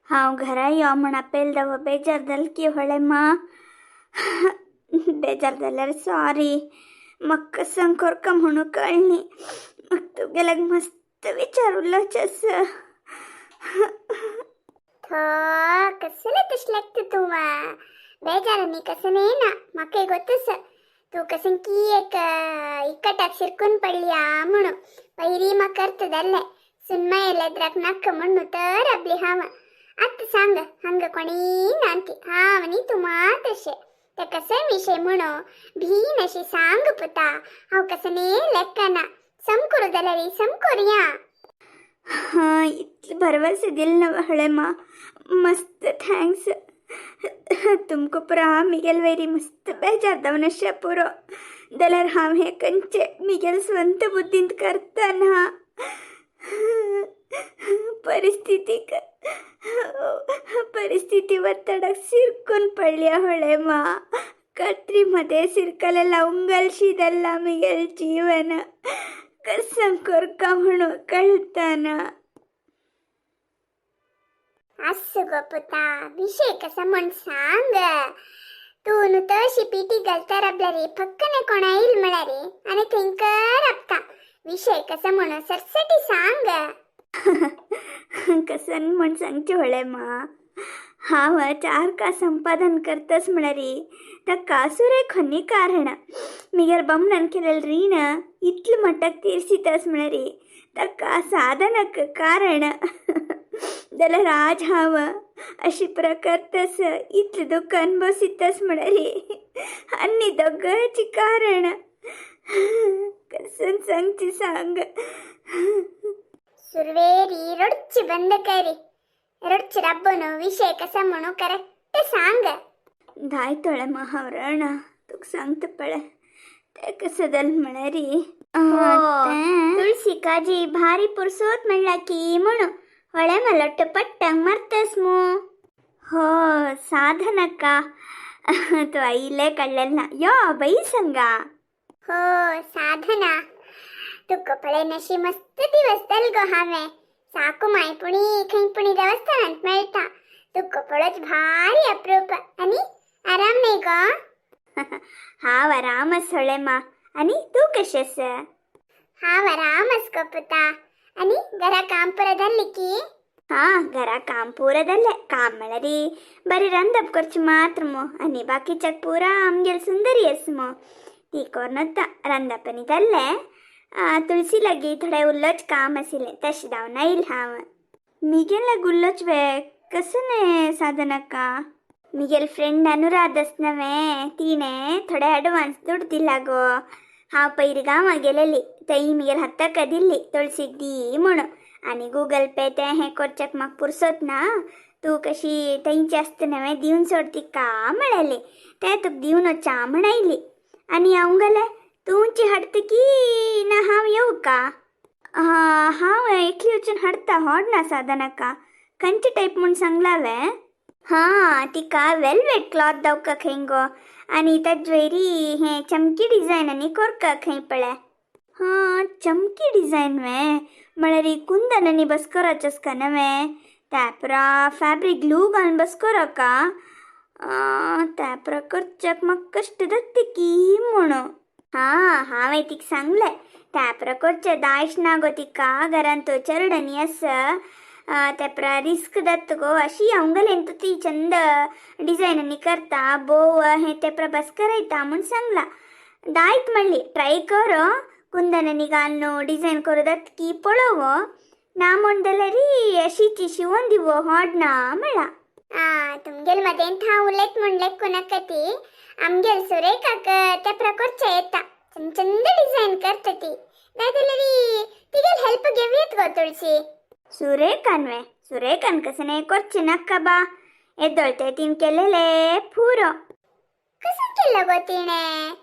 हांव घरा यो म्हण आपेल दव बेजार जाल की होळे मा. बेजार जाल्यार सॉरी. म्हाका कसंग करका म्हणून कळनी. म्हाका तुगेल्याक मस्त विचारुल्लोच आसा. ಥೋ, कसले तशें लागता तूं. ಬೇಜಾರ ನೀ कसನೇ ना. म्हाका ಗೊತ್ತು ಸ तूं कसन की एक इकटाक शिरकून पडली म्हणू. पैरी मा करतदल्ले सुन्मयलेद्राक नक्क म्हणू तर आपली हांव. आत्ता सांग, हंग कोणी नांती हांव नी तूं मात अशें. ते कसे विशय म्हणू भीन अशी सांग पुता. हांव कसने लेखना समकरू जाल्यार समकरुया. हां, इतले भरवसे दिल ना होळे मा, मस्त thanks. तुमको पुरा मिगेल वैरी मस्त बेजार जावन पुरो जाल्यार हांव हें खंयचे मिगेल स्वंत बुद्दींत करतना परिस्थितीक परिस्थिती ಒತ್ತಡಕ್ಕೆ ಸಿರ್ಕೊಂಡು पडल्या होळे मा. कत्री मध्ये सिरकलेला उंगलशीदಲ್ಲ मिगेल ಜೀವನ. कसं करका म्हणून कळताना. अस्सं गो पुता, विशय कसा म्हण सांग. तूं न्हू तशी पिटी घालता राबला रे, फक्कने कोणा येईल म्हळ्यार रे आनी थंयकर राबता. विशय कसा म्हणून सरसटी सांग. कसन म्हण सांगचे होळे मा. हांव चार का संपादन करतस म्हळ्यार त्या कासूरे खनी कारण. मिगेल बमणान केलेलं रीण इतले मट्टाक तीर्सितस म्हळ्यार ताका साधनाक कारण. जाल्यार आज हांव अशी प्रकारतस इतलें दुख्ख अनुभवसितस म्हळ्यार आनी दोगांयची कारण. कसन सांगची सांग. सुरवेरी रडची बंद करी. रडची राबून विशय कसा म्हणू करेक्ट सांग. दायतोळे मा हांव रण तुका सांगता पळय. तें कसं जालें म्हळ्यार हो. तें तुळशी काजी भारी पुरसोत म्हणला की म्हणू होळे मलट्ट पट्टंग मारतस मू. हो साधनक्का, तू आईले कळलेलं ना. यो बाई संगा. हो साधना, तुका पळय नशी मस्त दिवस जाल गो हांवें. साकू माय पुणी खंय पुणी देवस्थानांत मेळटा. तुका पळोवच भारी अप्रूप. आनी आराम न्ही गो? हांव आराम आस होळे मा. आनी तूं कशें आसा? हांव आराम आस गो पुता. आनी घरा काम पुरो जाल्लें की? हां, घरा काम पुरो जालें. काम म्हळ्यार बरें रांदप करचें मात्र मू. आनी बाकीच्याक पुरा आमगेल सुंदरी आसा मू, ती करून वता. रांदप आनी जाल्लें. तुळसी लागीं थोडें उल्लोच काम आशिल्लें, तशें धांवन आयलें हांव. मिगेल उल्लोच वे कसं न्हय साधनाका. मिगेल फ्रेंड अनुराध आस नवें, तिणें थोडे एडवान्स दुड दिला गो. हांव पयर गांवां गेलेली थंय मिगेल हाताक दिल्ली तुळसीक दी म्हणून. आनी गुगल पे तें हें करच्याक म्हाका पुरसत ना. तूं कशी थंयची आसता नवें, दिवन सोड तिका म्हळेली. तें तुका दिवन वचा म्हण आयली. आनी हांव गेलें तुमची हाडटा की ना हांव येवं का? हांव एकली वचून हाडटा. होड ना साधनाका. खंयचे टायप म्हूण सांगला वे? हां, तिका वेलवेट क्लॉथ दावका खंय गो. आनी ताजे वयरी हें चमकी डिजायन आनी कोरका खंय पळय. हां, चमकी डिजायन वे? म्हळ्यार कुंदन आनी बसकोराचो आसका नवें. त्यापरा फॅब्रीक ग्लू घालून बसकोराका. त्यापरा करच्याक म्हाका कश्ट जाता की म्हणून. हां, हांवें तिका सांगलें त्यापरा करचें दायश ना गो तिका. घरांत चरडनी आसा, त्यापरा रिस्क जाता गो. अशी हांव गेलें ती चंद डिजायन आनी करता बोव हें तेपरा बस करयता म्हूण सांगला. दायत म्हणली ट्राय कर. कुंदन आनी घालून डिजायन करूं जाता की पळोव. ना म्हण जाल्यार अशीची शिंवोन दिवो होड ना म्हणला. आ, तुमगेल मदेंत हांव उलयत म्हण लेखूं नाका ती. आमगेल सुरेखाक त्या प्रकारचें येता. चंद चंद डिझायन करता ती. नाय जाल्यार तिगेल हेल्प घेवयेत गो तुळशी. सुरेखान वे? सुरेखान कसं करचें नाका बा. येदोळ तीन केलेले पुरो. कसं केलं गो तिणें?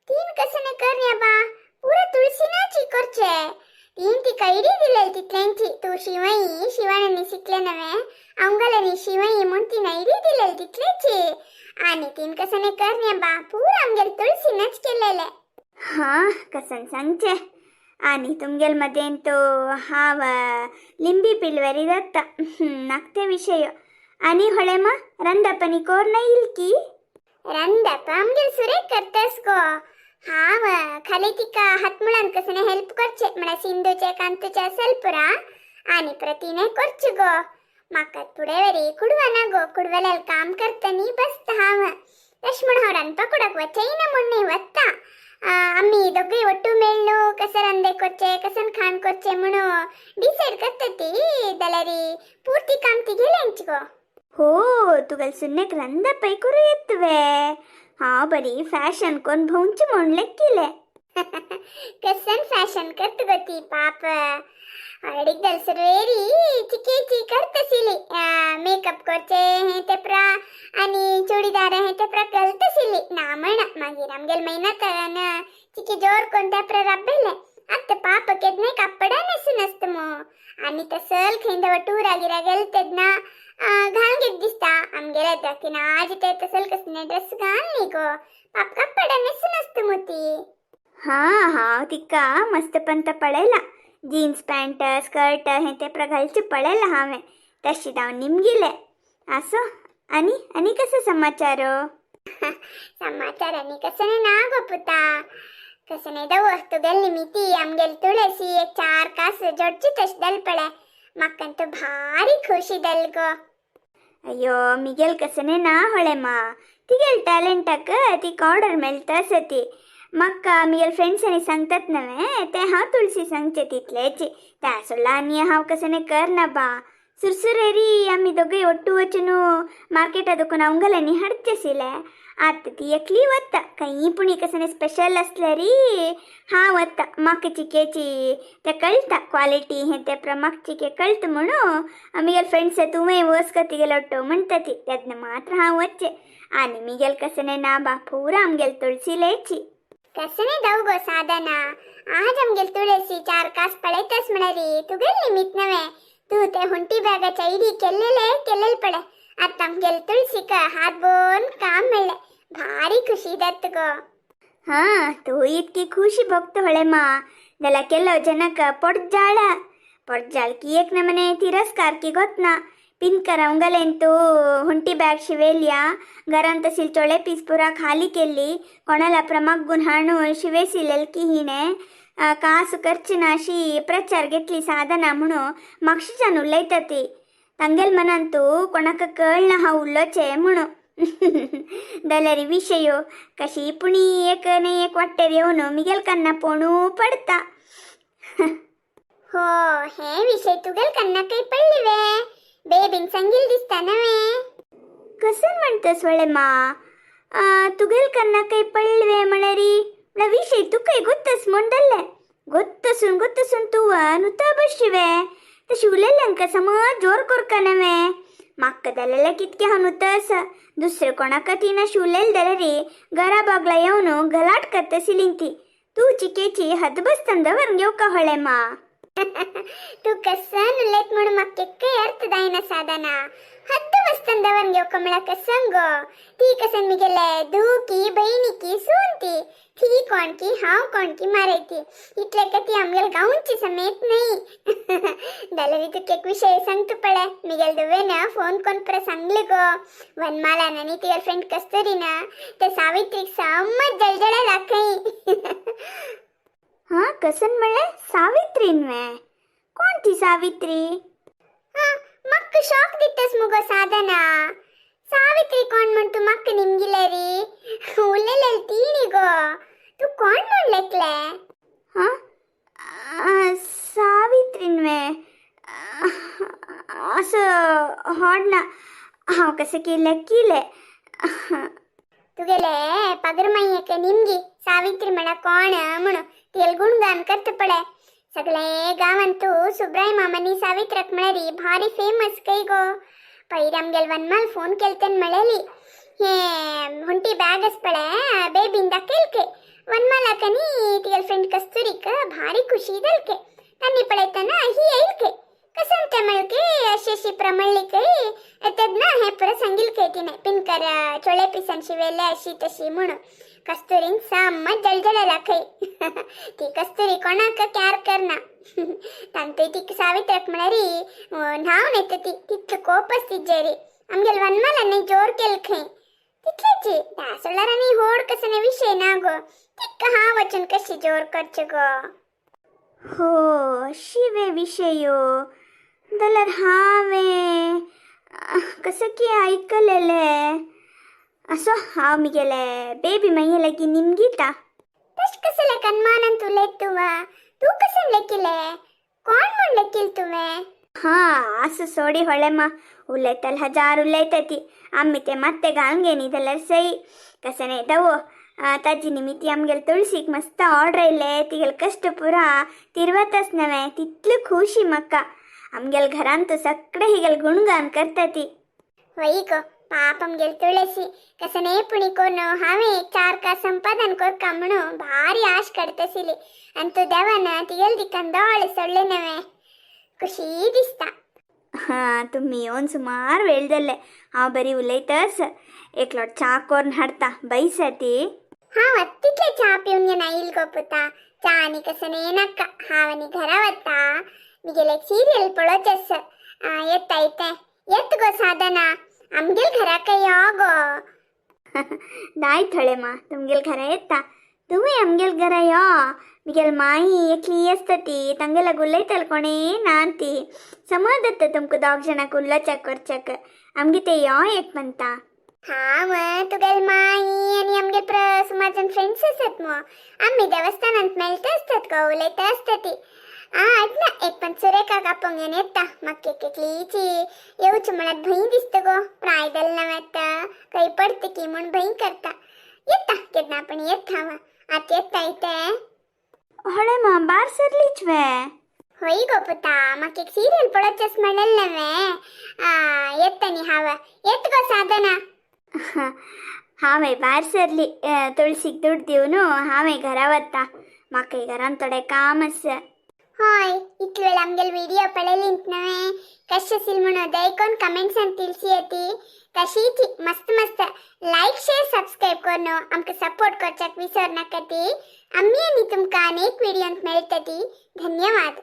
तीन कसं करया बा, पुरा तुळशीनाची करचे. तीन ती कैरी दिलेली तितल्यांची. तूं शिवई शिवणांनी शिकले नव्हे, आमगेल्यानी शिवई म्हूण तीन ऐरी दिलेली तितल्याची. आणि तीन कसं करण्या बा, पुरा आमगेल तुळशीनच केलेले. हां, कसन सांगचे. आणि तुमगेल मदेंत हांव लिंबी पिलवरी जाता नाकते विशय. आनी होळेमा रंदपनी कोर नाही येईल की? रंदप आमगेल सुरेख करतस गो. हांव खाली तिका हातमुळान कसने हेल्प करचे म्हळ्यार सिंधूचे कांतूचे असेल पुरा आणि प्रतिने करचे गो. म्हाका पुढे वरी कुडवना गो, कुडवल्याल काम करतनी बसता हांव. तशें म्हूण हांव रांदपा कुडाक वचय ना म्हूण न्ही, वता. आमी दोगूय ಒಟ್ಟು मेळ्ळू कशें रांदे करचे, कशें खाण करचे म्हणून डिसायड करता ती, जाल्यार पूर्ती काम तिगेलेंच गो. हो, तुगेल सुन्नेक रंदपै करू येतवे. हांव बरी फॅशन कोन भोंवची म्हूण लेक्किले. कसन फॅशन करत गो ती पाप. हळडीक दलसर चिकेची करतसिली, मेकअप करचे हे ते प्रा आणि चुडीदार हे ते प्रा घालतसिली ना म्हण. मागीर आमगेल मैना चिके जोर कोण त्या प्रा राबेले. आत्ता पाप केदने कापडा नेसून आसता मो आणि तसल खंय टुरा गिरा गेल तेन्ना घालून घेत दिसता. आमगेले की आज ते तसल कसने ड्रेस घाल न्ही गो पाप, कापडा नेसून आसता मो ती. हा, हांव तिका मस्तपंत पळयला. जीन्स पॅन्ट, स्कर्ट हे ते प्रा घालचे पळयला हांवें. तशी हांव निमगिले. आसो, आनी आनी कसो समाचार? समाचार आनी कसं ना गो पुता, कसं नाही दव. तुगेल निमिती आमगेल तुळसी एक चार कास जोडची तश दल पळे, म्हाका भारी खुशी दल गो. अय्यो, मिगेल कसने ना ಹೊಳೆಮ್ಮ. तिगेल टॅलेंटाक तिका ऑर्डर मेळटा आसती. म्हाका मिगेल फ्रेंड्सांनी सांगतात नव्हे ते हांव तुळसी सांगचे तितलेची. त्या सोडला आनी हांव कसने करना बा. सुरसुरेरी आमी दोगूय ಒಟ್ಟು वचून मार्केटा दुकान अवंगल्यानी हाडचेसिले. आतां ती एकली वता. खंय पुणी कसने स्पेशल असल्यारी हांव वता. म्हाका चिकेची ते कळटा क्वालिटी हें ते म्हाका चिके कळटा म्हणून मिगेल फ्रेंड्स तुवें वच का तिगेल ಒಟ್ಟು म्हणटा ती, तेन्ना मात्र हांव वच्चे. आनी मिगेल कसने ना बा, पुरा आमगेल तुळसी लेची. कसने दव गो साधना. आज आमगेल तुळसी चार कास पळयतस म्हळ्यार तुगेल निमित्त नव्हे. तू ते हुंटी बॅगाच्या इडी केल्लेले केल्लेले पळे, आतां आमगेल तुळसीक हात बोन काम मेळ्ळें, भारी खुशी जाता गो. हा, तू इतकी खुशी भोगता ಹೊಳೆಮ್ಮ, जाल्यार ಕೆಲವು ಜನಕ್ಕೆ ಪೊಡ್ಜಾಳ ಪೊಡ್ಜಾಳ್ एक नमने तिरस्कार की गोतना. पिनकर अवंगलेंतू हुंटी बॅग शिवेलिया, घरांत तसील चोळे पीस पुरा खाली केल्ली, कोणाला प्रमागून हाणून शिवेसिलेल की हिणे कासू करची ना अशी प्रचार घेतली साधना म्हणून मागशीच्यान उलयता ती. तांगेल मनांतू कोणाक कळना हा उलोचे म्हणून. जाल्यार विशयो कशी पुणी एक न्ही एक वाटेर येवन मिगेल कन्ना पोणू पडता. हो, हे विषय तुगेल कन्ना काही पडली वे? बेबीन सांगील दिसता नव्हे. कसं म्हणतस वळे मा, तुगेल कन्ना काही पडले म्हळ्यारी म्हळ्यार विषय तुकाय गोत्तस म्हणटले. गोत्तसून गोत्तसून तूं नुता बशिवे तशी उलयल्यांका समज जोर कोरका नव्हे. म्हाका जालेलें कितकें हांव नुतस, दुसरे कोणाक ती ना उलयल जाल्यार घरा बागला येवन गलाट करता ती. तूं चिकेची हदबस्तन दवर घेवका होळे मा. तू कसन उलयत म्हणून म्हाका केक्कय अर्थ जायना साधना. हद्द बस्तन दवर घेवका म्हळ्यार कसन गो? ती कसन मिगेले धुवकी बहिणीकी सून. ती ती कोण की हांव कोण की मारयती, इतले का ती आमगेल गांवची समेत नाही. जाल्यार तुका एक विषय सांगता पळय. मिगेल धुवेन फोन कोन पर सांगले गो, वनमालान आनी तिगेल फ्रेंड कस्तुरीन ते सावित्रीक समज जळजळ दाखय. हा, कसन म्हणलें? सावित्रीन वे? कोण ती सावित्री? हा, मक्क शॉक दितस मुगो साधना. सावित्री कोण म्हण तू मक्क निमगिले री उलयलेल तीणी गो. तू कोण म्हण लेकले? हा, सावित्रीन वे? असं हॉड ना, हांव कसं केलें केलें. तुगेले पगरमय्यक निमगी सावित्री म्हळ्यार कोण म्हणून. तिगेल गुणगान करता पळय सगळे गांवांतू. सुब्राय मामानी सावित्रक म्हळ्यार भारी फेमस कय गो. पयर आमगेल वनमाल फोन केलतेन म्हळेली, हे हुंटी बॅग आस पळय बेबीन दाखयलके वनमालाक आनी तिगेल फ्रेंड कस्तुरीक, भारी खुशी जालके. तांणी पळयतना ही येयलके कसं ते मळके अशी अशी प्रमळ्ळी कय. तेन्ना हे पुरा सांगील कय तिने पिनकर चोळे पिसान शिवेले अशी तशी म्हणून. कस्तुरीन साम जळजळला खय. ती कस्तुरी कोणाक क्यार करना. तांतूय ती सावित्रक म्हळ्यार न्हावन येता ती, तितलो कोप आस तिजेरी. आमगेल वनमालांनी जोर केल खंय तितलेची धा सोडल्यार आनी होड कसने विशय ना गो. तिक्का हा वचून कशी जोर करचे गो. हो अशी वे विशयो जाल्यार हांवें कसं की आयकलेलें. असो हांव मिगेले बेबी मागीर लागीं निमगिता. तश कसं लेखन उलयत तुवा? तूं कशें लेखिले? कोण म्हूण लेखील तुवें? हां आसूं सोडी होळेमा, उलयतल हजार उलयता ती. आमी ते मात्ते घालून घेनी जाल्यार सई. कशें न्ही दवो ताजी निमित्ती आमगेले तुळशीक मस्त ऑर्डर येयले. तिगेले कश्ट पुरा तिरवतच नव्हे तितली खुशी म्हाका. आमगेले घरान तो सगळे हिगेले गुणगान करता ती. वय गो, पाप आमगेले तुळशी कसने पुणी कोण हांवें एक चार का संपादन कोरका म्हणून भारी आश काडतशिली आनी तूं देवान तिगेले दिकान दोळे सोडले नव्हे. खुशी दिसता. हां तुमी येवन सुमार वेळ जाल्ले. हांव बरी उलयतच एक लोट च्या कोरून हाडटा, बैसा ती. हांव तितले च्या पिवन घेना येईल गो पुता. च्या आनी कसने नाका. हांव आनी घरा वता, मिगेले एक सिरियल पळोवचें आसा. येता येते येत गो साधना, आमगेल घराक यो गो. दाय थोडे मा, तुमगेल घरा येता. तुमी आमगेल घरा यो. मिगेल माई एकली आसता ती, तांगेला उलयतल कोणे ना ती. समज जाता तुमकां दोग जाणांक उलोवच्याक करच्याक. आमगे ते यो एक म्हणटा. हा मग तुगेल माई आनी आमगे सुमार जण फ्रेंड्स आसात मग. आमी देवस्थानांत मेळटा आसतात गो, उलयता आसता ती. आ ना एक पण सुरेखाक आपोवंक घेवन येता. म्हाका एक एकलीची येवचें म्हळ्यार भंय दिसता गो. प्राय जालें नवें आतां, खंय पडटा की म्हूण भंय करता. येता केन्ना पण येता हांव. आतां येता येते. होळे मा, बार सरलीच वे? होय गो पुता, म्हाका एक सिरियल पळोवचेंच म्हणलें नवें. येता न्ही हांव. येत गो साधना. हांवें भायर सरली. तुळशीक दुड दिवन हांवें घरा वता. म्हाका घरान थोडें काम आसा. हय, इतलो वेळ आमगेल व्हिडिओ पळयलींत नवें, कशें आशिल्लें म्हणून दयकोन कमेंट्सान तिळसी येती. तशीच मस्त मस्त लायक शेअर सबस्क्राईब करून आमकां सपोर्ट करच्याक विसर नाका ती. आमी आनी तुमकां अनेक व्हिडियोंत मेळटली. धन्यवाद.